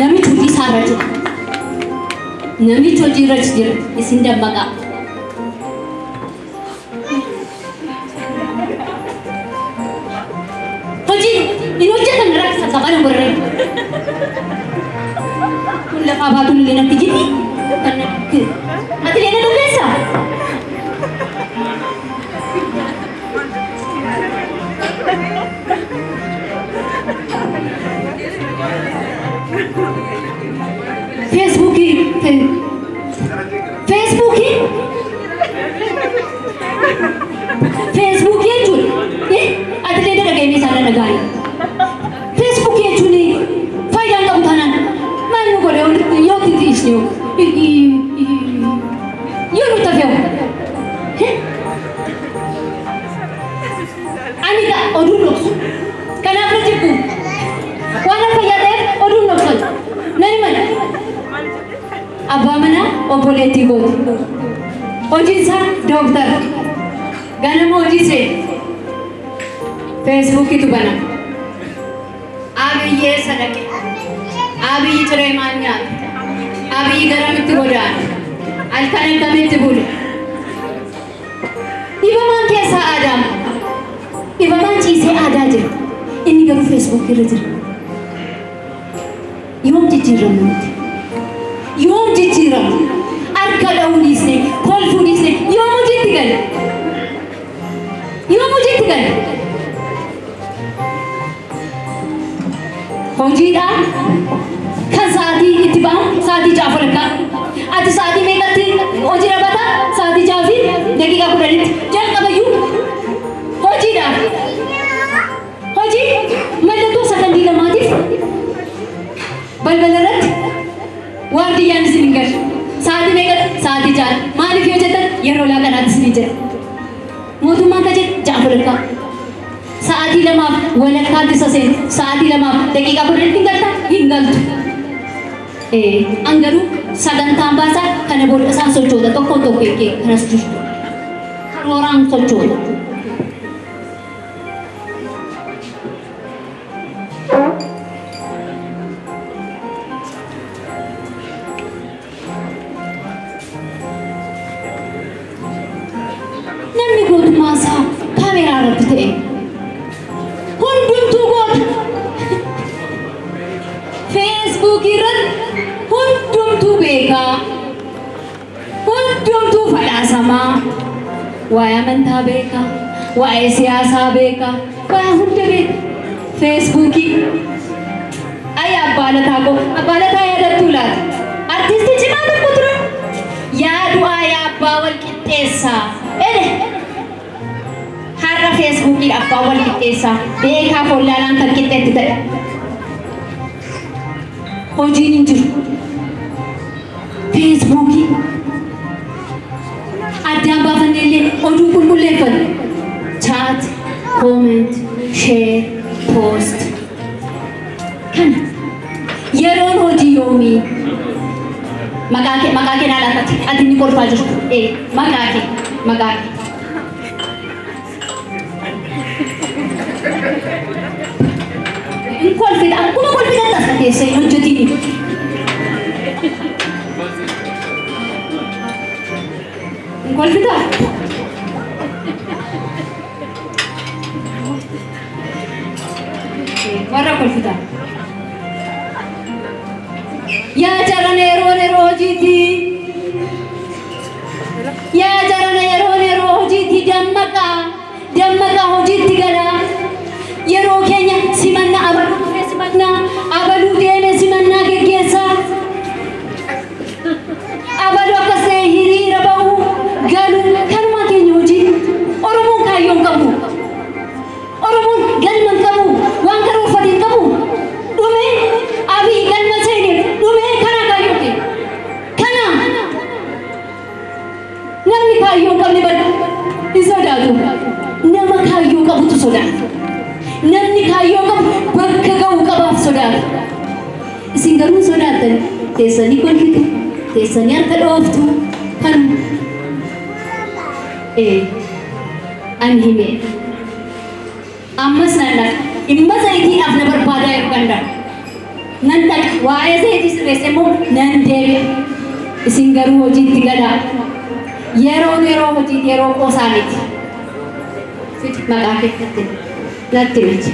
Namichi hojii isaarra jira. Namichi hojii irra jira. Isin dammaqaa. Hojii hin hojjetan rakkisa qaban warreen. Kun lafaa baatuun illee natti jirti. Ati illee na dubbisa. Feesbuukii jechuun ati illee dhageenye isaan dhagaani. Feesbuukii jechuun faayidaan qabu taanaan maal nu godhe yoo itti dhiisne yoo nu tafeewu. Ani oduun dhoksu. Kanaaf na jibbu. Waan fayyaa ta'eef oduun dhoksan. Nan himana. Abbaa manaa obboleettii kooti. Hojiin isaa dooktara. Ganama hojii seene. Feesbuukiitu banama. Abiyyi eessa dhaqe? Abiyyi ciree maal nyaata? Abiyyi garamitti godaane? Halkan akkamitti bule? Dhibamaan keessaa aadaama. Dhibamaan ciisee aadaa jira. Inni garuu feesbuukii irra jira. Yoom jijjiiramna nuti? Yoom jijjiiramna? Harka dha'uu dhiisne, kolfuu dhiisne, yoom hojiitti galle? Yoom hojiitti galle? Hojiidhaan kan sa'aatii itti ba'amu sa'aatii 6:30. Ati sa'aatii meeqatti hojii dhabata? Sa'aatii 6:10tti jalqabayyuu hojiidhaaf. Hojii mallattoo sakandii lamaatiif balbala irratti waardiyyaan isin hin galchu. Sa'aatii meeqatti? Sa'aatii 6. Maaliif yoo jettan yeroo laaqanaatti isin jedha. Mootummaan kan jedhu 6:30. Sa'aatii 2:15tti isa seenu. Sa'aatii 2:10tti hin galta? Hin galtu. An garuu sagantaan baasaa kana booda isaan sochoota tokkoon tokko kee kanas jirtu. Karooraan sochoota. Namni gootummaa isaa kaameeraa irratti ta'e hundumtuu goota. Feesbuukii irratti hundumtuu beekaa, hundumtuu fadhaasamaa, waa'ee amantaa beekaa, waa'ee siyaasaa beekaa, waa'ee hunda beeka. Feesbuukii ay abbaa lataa koo abbaa lataa yaadattuu laata? Artistii cimaa tokko ture. Yaa du'aa yaa abbaa wal qixxeessaa. Ede har'a feesbuukiin abbaa wal qixxeessaa beekaa follaalaan kan qixxeetti ta'e. Hojiin hin jiru. Feesbuukii addaan baafannee illee oduu qulqulleeffanne. Chat, comment, share, post. Kana yeroon hojii yoomii? Maqaa kee naa laatati. Ati inni kolfaa jirtu. Maqaa kee maqaa kee. Hin kolfita akkuma kolfita as teessee hin hojjetiin. Hin kolfita? Warra kolfita. Yaa jarana yeroon yeroo hojiiti. Yaa jarana yeroon yeroo hojiiti dammaqaa. Dammaqaa hojiitti galaa. Yeroo keenya simannaa abaluu dhufee simannaa abaluu deeme simannaa geggeessaa. Abaluu akkas ta'e hiriira ba'uu galuu kanumaa keenya hojii. Oromoon kaayyoo hin qabu. Oromoon galma hin qabu. Waan karoorfate hin qabu. Dhume Abiyyi galma seene dhume kana kaayyoo kee. Kana namni kaayyoo hin qabne bada hin sodaatu. Nama kaayyoo qabutu sodaata. Namni kaayyoo qabu bakka ga'uu qabaaf sodaata. Isin garuu sodaattan teessanii kolfitu, teessanii harka dhooftu kan ani hime. Ammas nan dhaqa. Dhimma zayitiidhaaf na barbaadaa yeroo gandaan. Nan dhaqa waa'ee zayitii sirreesse immoo nan deebi'a. Isin garuu hojiitti galaa. Yeroon yeroo hojiiti, yeroo qoosaa miti. Fidi maqaa kee natti natti miti.